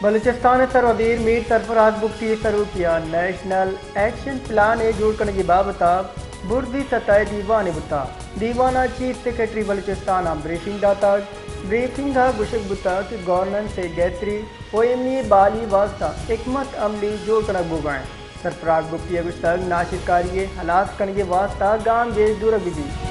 بلوچستان ءِ سروزیر میر سرفراز بگٹی ءِ سروکی ءَ نیشنل ایکشن پلان ءِ جوڑ کنگ ءِ بابت ءَ برزی سطح ءِ دیوانے بوتگ۔ دیوان ءَ چیف سیکرٹری بلوچستان ءَ بریفنگ داتگ۔ بریفنگ ءَ گوشگ بوتگ کہ گورننس ءِ گہتری ءُ ایمنی ءِ بحالی ءِ واستہ حکمت عملی جوڑ کنگ بوگ ءَ انت۔ سرفراز بگٹی ءَ گوشتگ، ناشرکاری ءِ ہلاس کنگ ءِ واستہ گامگیج زورگ بہ بیت۔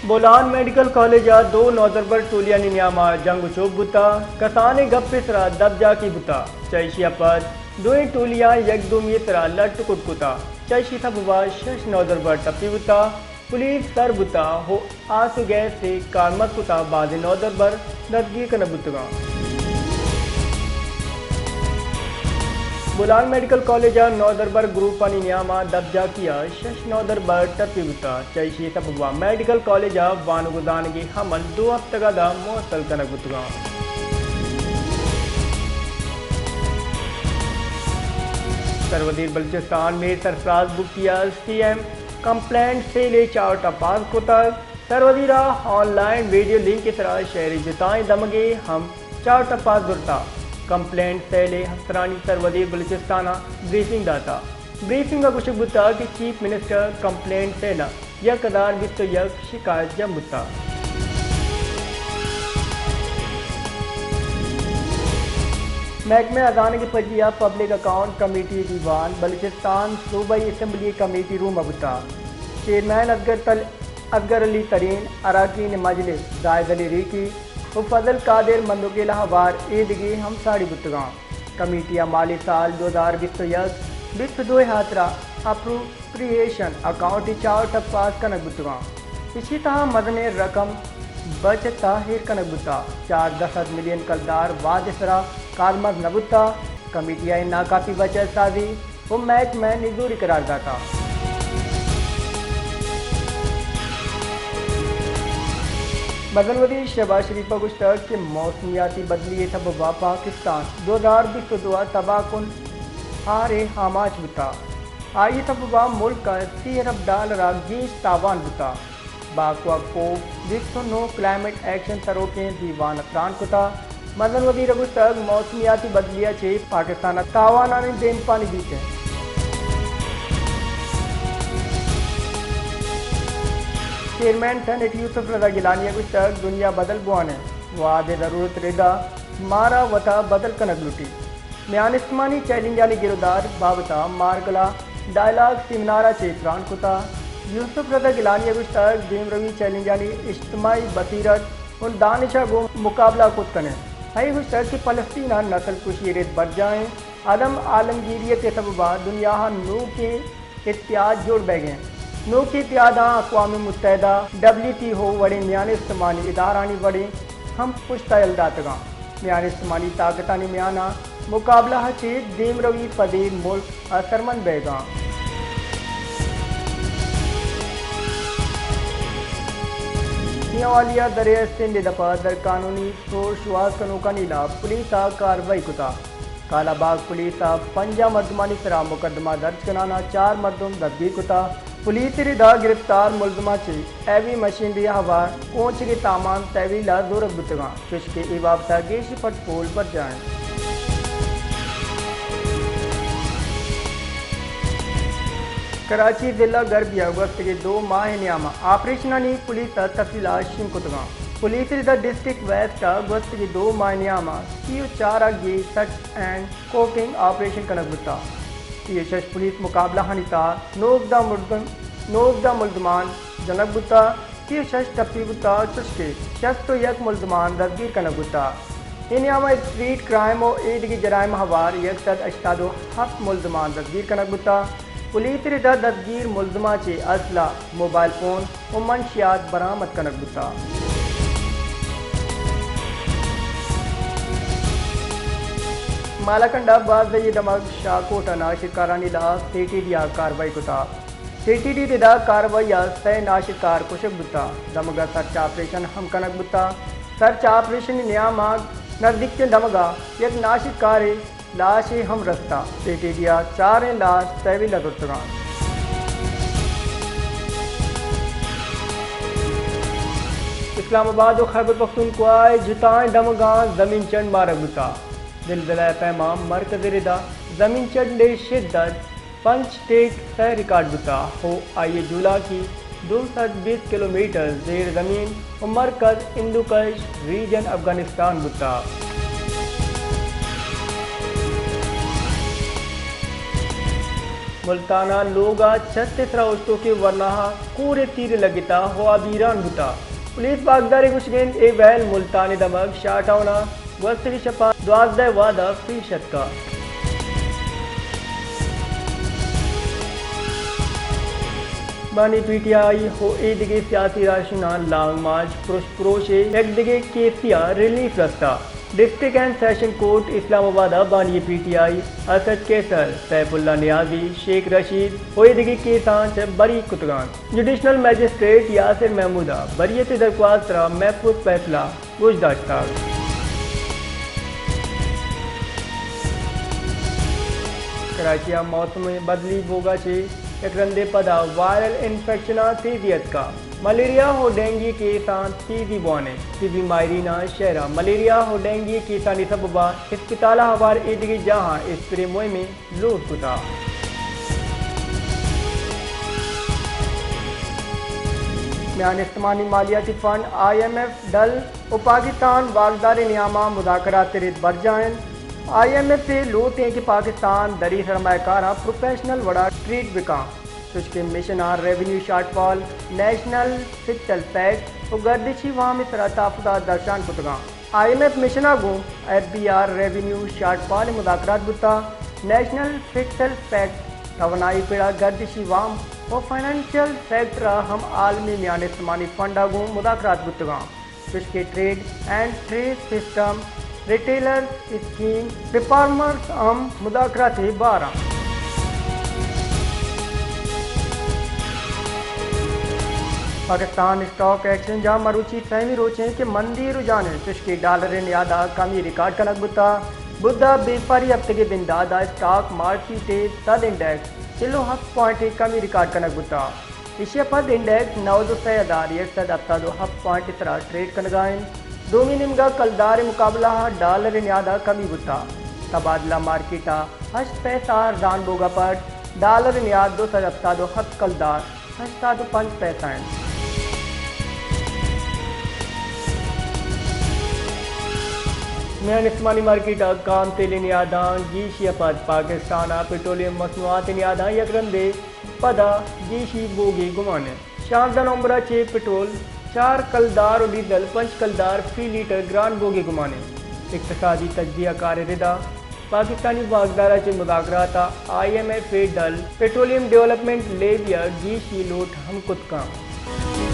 بولان میڈیکل کالج ءَ دو نودربر ٹولیانی نیام ءَ جنگ ءُ چوپ بوتگ، کسانیں گپ ءِ سرا دپ جاکی بوتگ، چہ ایشی ءَ پد دوئیں ٹولیاں یک دومی ءِ سرا لٹ ءُ کٹ کتگ، چہ ایشی سبب ءَ شش نودربر ٹپی بوتگ۔ پولیس سر بوتگ ءُ آس ءُ گیس ءِ کارمرز کتگ، بازیں نودربر دزگیر کنگ بوتگ انت۔ بولان میڈیکل کالج ءَ نودربر گروپانی نیام ءَ دپ جاکی ءَ شش نودربر ٹپی بوتگ، چہ ایشی سبب ءَ میڈیکل کالج ءِ وانگ ءُ زانگ ءِ عمل دو ہفتگ ءَ داں معطل کنگ بوتگ انت۔ سروزیر بلوچستان میر سرفراز بگٹی ءَ سی ایم کمپلینٹ سیل ءِ چارٹ ءَ پاس کتگ۔ سروزیر ءَ آن لائن ویڈیو لنک ءِ سرا شہر ءِ جتائیں دمگے ہم چارٹ ءَ پاس زرتگ۔ کمپلینٹ سیل ءِ افسرانی سروزیر بلوچستان ءَ بریفنگ داتگ۔ بریفنگ ءَ گوشگ بوتگ کہ چیف منسٹر کمپلینٹ سیل ءَ یک ہزار بیست ءُ یک شکایت جم بوتگ۔ محکمہ ہزانگ ءِ پجی ءَ پبلک اکاؤنٹ کمیٹی ءِ دیوان بلوچستان صوبائی اسمبلی ءِ کمیٹی روم ءَ بوتگ۔ چیئرمین اصغر تل-، اصغر علی ترین، اراکین مجلس زاہد علی ریکی ءُ فضل قادر مندوکیلہ ہوار ایدگہ ہم ساڑی بوتگ انت۔ کمیٹی ءَ مالی سال دو ہزار بیست ءُ یک بیست ءُ دو ءِ ہاترا اپروپریشن اکاؤنٹ ءِ چارٹ ءَ پاس کنگ بوتگ انت۔ ایشی تہا مزنیں رقم بچت ءَ ایر کنگ بوتگ۔ چاردہ سد ملین کلدار وھد ءِ سرا کارمرز نہ بوتگ۔ کمیٹی ءَ ناکافی بچت سازی ءُ محکمہ نزوری قرار داتگ۔ مزن وزیر شہباز شریف ءَ گوشتگ کہ موسمیاتی بدلی ءِ سبب ءَ پاکستان دو ہزار بیست ءُ دو ءَ تباہ کن ہار ءِ آماچ بوتگ۔ آئی ءِ سبب ءَ ملک ءَ سی ارب ڈالر ءَ گیش تاوان بوتگ۔ باکو ءَ کوپ بیست ءُ نو کلائمیٹ ایکشن سروکیں دیوان ءَ تران کتگ۔ مزن وزیر ءَ گوشتگ، موسمیاتی بدلی ءَ چہ پاکستان ءَ تاوانانی دیمپانی بیت انت۔ چیئرمین سینیٹ یوسف رضا گیلانی ءَ گوشتگ، دنیا بدل بوان انت، وھد ءِ ضرورت ءِ ردا مارا وتا بدل کنگ لوٹیت۔ میان استمانی چیلنجانی گرودار بابت ءَ مارگل ءَ ڈائیلاگ سیمینار ءَ چہ تران کتگ۔ یوسف رضا گیلانی ءَ گوشتگ، دیمروی چیلنجانی اجتماعی بصیرت ءُ دانش ءَ گوں مقابلہ کت کن انت۔ آئی ءَ گوشتگ کہ فلسطین ءَ نسل کشی ءِ رد برجاہ انت، عدم عالمگیریت ءِ سبب ءَ دنیا ءَ نوکیں اتحاد جوڑ بیگ ءَ انت۔ نوکیں اتحاداں اقوام متحدہ، ڈبلیو ٹی او وڑیں میان استمانی ادارھانی وڑیں ہم پشت ءَ یل داتگ انت۔ میان استمانی طاقتانی میان ءَ مقابلہ ءَ چہ دیمروی پدی ملک اثرمند بیگ ءَ انت۔ میانوالی ءَ دریائے سندھ ءِ دپ ءَ درقانونی سور شوہاز کنوکانی ہلاپ پولیس ءَ کارروائی کتگ۔ کالاباغ پولیس ءَ پنجاہ مردمانی سرا مقدمہ درج کنان ءَ چار مردم دزگیر کتگ۔ پولیس ءِ ردا گرفتار ملزماں چہ ہیوی مشینری ءَ ہوار کونچگی سامان تحویل ءَ زورگ بوتگ انت، چوشکہ اے بابت ءَ گیشیں پٹ پول برجاہ انت۔ کراچی ضلع غربی ءَ گوستگیں دو ماہ ءِ نیام ءَ آپریشنانی پولیس ءَ تفصیلات شنگ کتگ انت۔ پولیس ءِ ردا ڈسٹرکٹ ویسٹ ءَ گوستگیں دو ماہ ءِ نیام ءَ سی ءُ چار ءَ گیش search and cooking operation king بوتگ۔ سی ءُ شش پولیس مقابلہانی تہا نوزدہ مردم، نوزدہ ملزمان جنگ بوتگ، سی ءُ شش ٹپی بوتگ، چوشکہ شست ءُ یک ملزمان دزگیر کنگ بوتگ۔ اے نیام ءَ اسٹریٹ کرائم ءُ ایدگہ جرائم ءَ ہوار یک سد ہشتاد ءُ ہپت ملزمان دزگیر کنگ بوتگ۔ پولیس ءِ ردا دزگیر ملزماں چہ اسلحہ، موبائل فون ءُ منشیات برآمد کنگ بوتگ۔ مالاکنڈ ءَ بازدئی ءِ دمگ شاہکوٹ ءَ ناشرکارانی ہلاپ سی ٹی ڈی ءَ کارروائی کتگ۔ سی ٹی ڈی ءِ ردا کارروائی ءَ سئے ناشرکار کشگ بوتگ۔ دمگ ءَ سرچ آپریشن ہم کنگ بوتگ۔ سرچ آپریشن ءِ نیام ءَ نزیکیں دمگ ءَ یک ناشرکارے لاشے ہم رستہ۔ سی ٹی ڈی ءَ چاریں لاش تحویل ءَ زرتگ انت۔ اسلام آباد و خیبر پختونخوا ء جتائیں دمگاں زمین چنڈ مارگ بوتا۔ زلزلہ ء پیما مرکز ء ردا زمین چنڈ ء شدت پنچ ٹیک سہ ریکارڈ بوتا و آئی ء جولاکی دو سد بیست کلومیٹر زیر زمین و مرکز ہندوکش ریجن افغانستان بوتا۔ ملتان ء لوگ ء چھت ء سرا اوشتوکیں ورنا ء کور ء تیر لگتا و آ بیران بوتا۔ پولیس واکدار ء گوشگ انت اے ویل ملتان ء دمگ شاہ ٹاؤن ء گوستگیں شپ ء دوازدہ وہد ء پیش اتکا۔ بانی پی ٹی آئی و اے دگہ سیاسی راہشوناں لانگ مارچ پرش پروش ء یک دگہ کیسے ء ریلیف رستا۔ ڈسٹرکٹ اینڈ سیشن کورٹ اسلام آباد ء بانی پی ٹی آئی اسد قیصر، سیف اللہ نیازی، شیخ رشید و اے دگہ کیساں چہ بری کتگ انت۔ جوڈیشنل مجسٹریٹ یاسر محمود ء بریت ء درخواست ء را محفوظ فیصلہ گوش داشتگ۔ کراچی ء موسم ء بدلی بوگ ء چہ یک رندے پدا وائرل انفیکشن ء تیزی اتکا۔ ملیریا و ڈینگی کیساں تیزی بوان انت۔ طبی ماہریناں شہر ء ملیریا و ڈینگی کیسانی سبب ء ہسپتال ء ہوار ایدگہ جاہاں اسپرے مہمے لوٹ کتا۔ میان استمانی مالیاتی فنڈ آئی ایم ایف ڈل و پاکستان واکدارے نیاما مذاکرات رد برجا انت۔ آئی ایم ایف ء لوٹ انت کہ پاکستان دری سرمایہ کاراں پروفیشنل وڑا ٹریٹ بکاں، چوشکہ مشن ء revenue shortfall, national fiscal pact و گردشی وام ء سرا تحفظات درشان کتگاں۔ آئی ایم ایف مشن ء گوں F B R revenue shortfall ء مذاکرات بوتا۔ نیشنل فکسل فیکٹ، توانائی پڑا گردشی وام و فنانشل سیکٹر ء ہم عالمی میان استمانی فنڈ ء گوں مذاکرات بوتگاں۔ چوشکہ trade and trace system, retailer scheme, reformers ہم مذاکرات ء بار انت۔ پاکستان اسٹاک ایکسچینج ء مروچی سیمی روچیں کہ مندی رجحان انت، چوشکہ ڈالر ء نیاد ء کمی ریکارڈ کنگ بوتا۔ بدھ ء بیپاری ہفتگے بندات ء اسٹاک مارکیٹ ء سد انڈیکس چل و ہفت پوائنٹ ء کمی ریکارڈ کنگ بوتا۔ ایشی ء پد انڈیکس نود و سئے ہزار یک سد ہپتاد و ہپت پوائنٹ ء سرا ٹریڈ کنگا انت۔ دومی نیمگا کلدار ء مقابلہ ء ڈالر ء نیاد ء کمی بوتا۔ تبادلہ مارکیٹ ء ہشت پیسہ ارزان بوگ ء پد ڈالر ء نیاد دو سد ہپتاد و ہپت کلدار ہشتاد و پنچ پیسہ انت۔ میان استمانی مارکیٹ ء کام تیل ء نیاداں گیشی ء پد پاکستان ء پٹرولیم مصنوعات ء نیاداں یک رندے پدا گیشی بوگی گمان انت۔ شانزدہ نومبر ء چہ پٹرول چار کلدار و ڈیزل پنچ کلدار فی لیٹر گران بوگی گمان انت۔ اقتصادی تجزیہ کار ء ردا پاکستانی واکدار ء چہ مذاکرات ء آئی ایم ایف ء ڈل پٹرولیم ڈیولپمنٹ لیوی ء گیشی لوٹ ہم کت کن۔